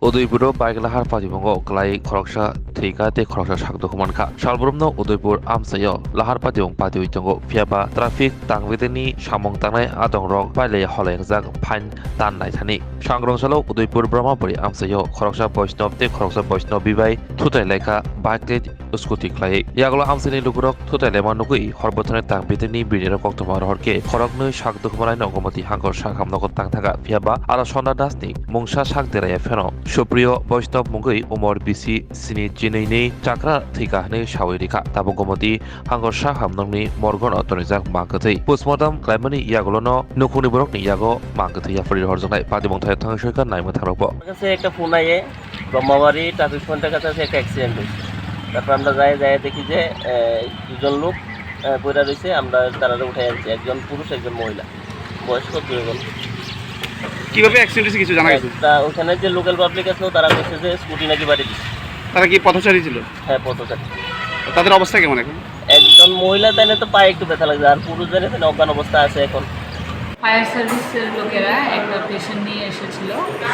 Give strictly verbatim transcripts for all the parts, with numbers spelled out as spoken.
Udaipuro bike lahar patimungo kwlai khoroksa thwikha tei khoroksa sak dukhu mankha. Salbrumno Udaipur amchaio lahar patimung patiwi tongo, phiyaba traffic tang beteni samung tangnai adongrok pailai holaijak phain tan naithani. Sangrong salo Udaipur Brahmabari amchaio khoroksa Vaishnav tei khoroksa Vaishnavi bai thutai laikha bike tei scooty khlaiwi. Yagulo amchaini lukurok thutai laima nugwi hor bwthani tang beteni bidirok koktwma rohor khe khoroknwi sak dukhumanai nongomoti hangkor sakham nogo tang thangkha, phiyaba aro Sonda Dasni mungsa sak deraya pheno Supriyo Vaishnav mungwi umor bisi sini chinwi ni chakra thwikha hwnwi sawi rikha. Tabuk gomoti hangkor sakham nokni morgono tonijak ma kwthwi. Postmortem khlaimani yagulono nukhungni borokni yago ma kwthwi yapharwi rohorjaknai. Patimung thai thangwi soika naimwthangrokbo. আমার কাছে একটা ফোন আইয়ে ব্রহ্মাবাড়ি ট্রাফিক পয়েন্টের কাছে একটা অ্যাক্সিডেন্ট হয়েছে। তারপর আমরা যাই যাই দেখি যে আহ, দুজন লোক আহ, পড়ে রয়েছে। আমরা তারা উঠে আনছি, একজন পুরুষ, একজন মহিলা, বয়স্ক দুজন। কিভাবে অ্যাক্সিডেন্ট হয়েছে কিছু জানা গেছে? একটা ওখানে যে লোকাল পাবলিক আছে, তারা বলছে যে স্কুটি নাকি বাড়ি দিচ্ছে। তারা কি পথচারী ছিল? হ্যাঁ, পথচারী। তাদের অবস্থা কেমন এখন? একজন মহিলা তাইলে তো পায়ে একটু ব্যথা লাগছে, আর পুরুষ জনে তাইলে অজ্ঞান অবস্থা আছে এখন। ফায়ার সার্ভিসের লোকেরা একটা পেশেন্ট নিয়ে এসেছিল,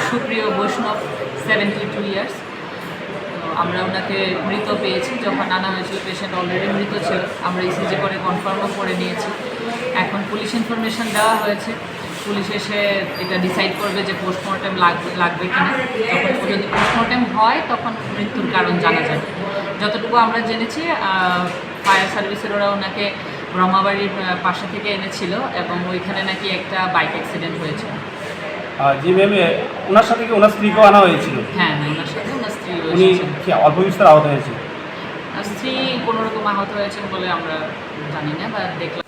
সুপ্রিয় বৈষ্ণব, সেভেন্টি টু ইয়ার্স। আমরা ওনাকে মৃত পেয়েছি। যখন আনা হয়েছিল, পেশেন্ট অলরেডি মৃত ছিল। আমরা ইসিজি করে কনফার্মও করে নিয়েছি। এখন পুলিশ ইনফরমেশন দেওয়া হয়েছে, পুলিশ এসে এটা ডিসাইড করবে যে পোস্টমর্টেম লাগবে লাগবে কিনা। তখন যদি পোস্টমর্টেম হয়, তখন মৃত্যুর কারণ জানা যাবে। যতটুকু আমরা জেনেছি, ফায়ার সার্ভিসের ওরা ওনাকে ব্রহ্মাবাড়ির আহ, পাশে থেকে এনেছিল এবং ওইখানে নাকি একটা বাইক অ্যাক্সিডেন্ট হয়েছে। আহ, জি ম্যাম, এ, ওনার সাথে কি ওনার স্ত্রীকেও আনা হয়েছিল? হ্যাঁ, হ্যাঁ, ওনার সাথে ওনার স্ত্রী উনি এসেছিল। কি অল্প বিস্তর আহত হয়েছে? আর স্ত্রী কোনো রকম আহত হয়েছেন বলে আমরা জানি না বা দেখলাম।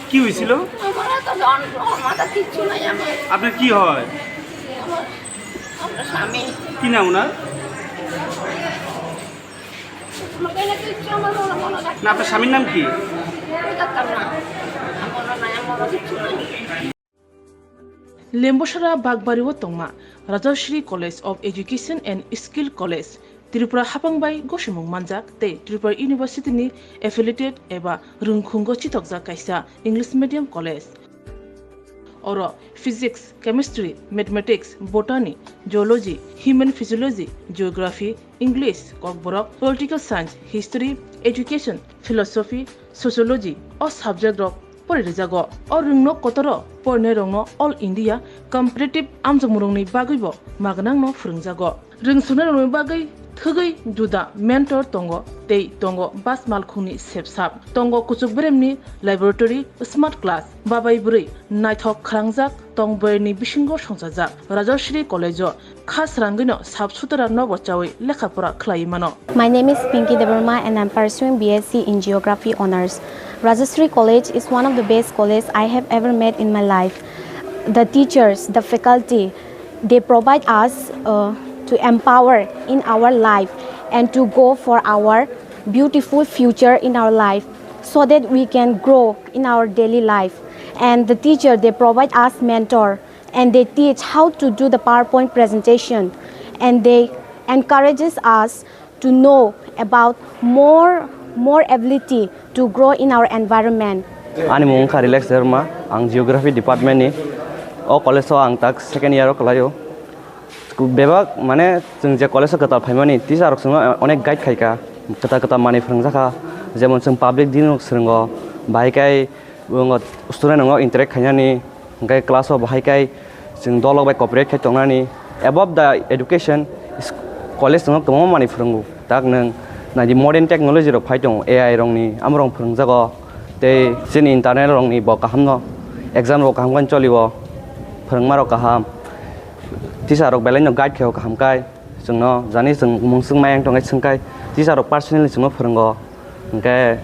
কি হয়েছিল? আমার তো জন-, আমার তো কিচ্ছু নাই আমার। আপনার কি হয়? আমার, আমার স্বামী। কি নাম ওনার? আমাকে না কিচ্ছু আমার মনে, মনে রাখতে না, আপনার স্বামীর নাম কি? ওই ডাক্তার না। আমারও নাই, আমারও কিচ্ছু নাই। Lembosara Bagbari o tongma Rajashree College of Education and Skill College, Tripura hapang bai gosimung manjak tei Tripura University ni affiliated eba rwngkhungo chitokjak kaisa English medium college. Oro physics, chemistry, mathematics, botany, zoology, human physiology, geography, English, Kokborok, political science, history, education, philosophy, sociology o subject rok pori rijago. O rwngno kotoro porinai rokno All India competitive amjokmung rokni bagwi bo magnang no phwrwngjago. Rwngsuknai rokni bagwi thwgwi juda mentor tongo tei tongo bas malkhungni sepsap, tongo kuchuk beremni laboratory, smart class, babai bwrwi naithok khwlangjak tong boyarni bisingo songchajak. Rajashree College o kha srangwino sap sutara nobo chawi lekha pora khlaiwi mano. My name is Pinky Debbarma and I'm pursuing B S C in Geography Honours. Rajashree College is one of the best colleges I have ever met in my life. The teachers, the faculty, they provide us uh, to empower in our life and to go for our beautiful future in our life so that we can grow in our daily life. And the teacher, they provide us mentor and they teach how to do the PowerPoint presentation and they encourages us to know about more, more ability to grow in our environment. Ani mung wngkha Relax Debbarma, ang Geography Department ni. O college o ang tak second year o kwlaio. Bebak mane chwng je college o kwtal phaimani teacher rok chwngno onek guide khaika, kwtal kwtal manwi phwrwngjakha, jemon chwng public din rok swrwngo, bahai khe student rok interact khainani, hwnkhe class o bahai khe chwng dolok bai cooperate khai tongnani. Above the education, college chwngno kwbangma manwi phwrwngo. Tak nwng naidi modern technology rok phai tongo, A I rokni, amorok phwrwngjago. Tei chini internal rokni bo kaham no, exam rok kaham khe choli o, phwrwngma rok kaham, teacher rok belai no guide khe o kaham kai, chwngno jani chwng mungswk mayang tongkhe swngkai, teacher rok personally chwngno phwrwngo. Hwnkhe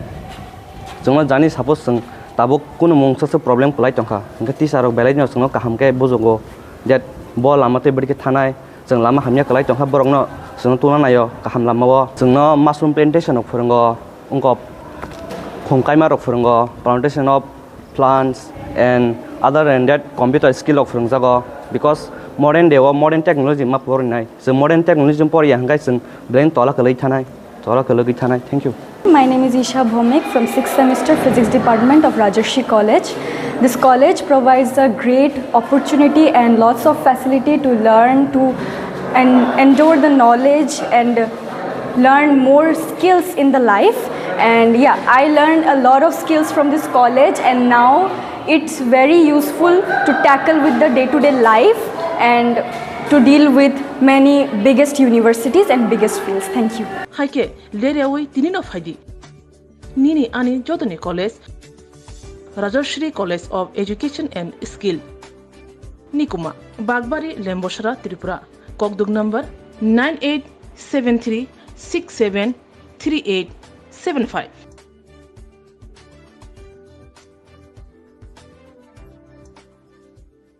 chwngno jani suppose chwng tabuk kunu mungsa se problem kwlai tongkha, hwnkhe teacher rok belai no chwngno kaham khe bujugo, that bo lama tei bwrwi khe thanai. Chwng lama hamya kwlai tongkha, borokno chwngno tungna naio kaham lamao. Chwngno mushroom plantation rok phwrwngo, wngkok khum kaima rok phwrwngo, plantation of plants and other than that computer skill rok phwrwngjago, because modern day o modern technology ma porinai. Chwng modern technology poriya hwnkhe chwng belai tola kwlwi thanai. Thank you. My name is Isha Bhowmik from sixth semester Physics Department of Rajashree College. This college provides a great opportunity and lots of facility to learn, to and endure the knowledge and learn more skills in the life. And yeah, I learned a lot of skills from this college, and now it's very useful to tackle with the day-to-day life and to deal with many biggest universities and biggest fields. Thank you. Hai khe ler yaui tini no phai di. Nini ani jotoni college Rajashree College of Education and Skill, Nikuma, Bagbari, Lembosra, Tripura. Kokduk number nine eight seven three six seven three eight seven five.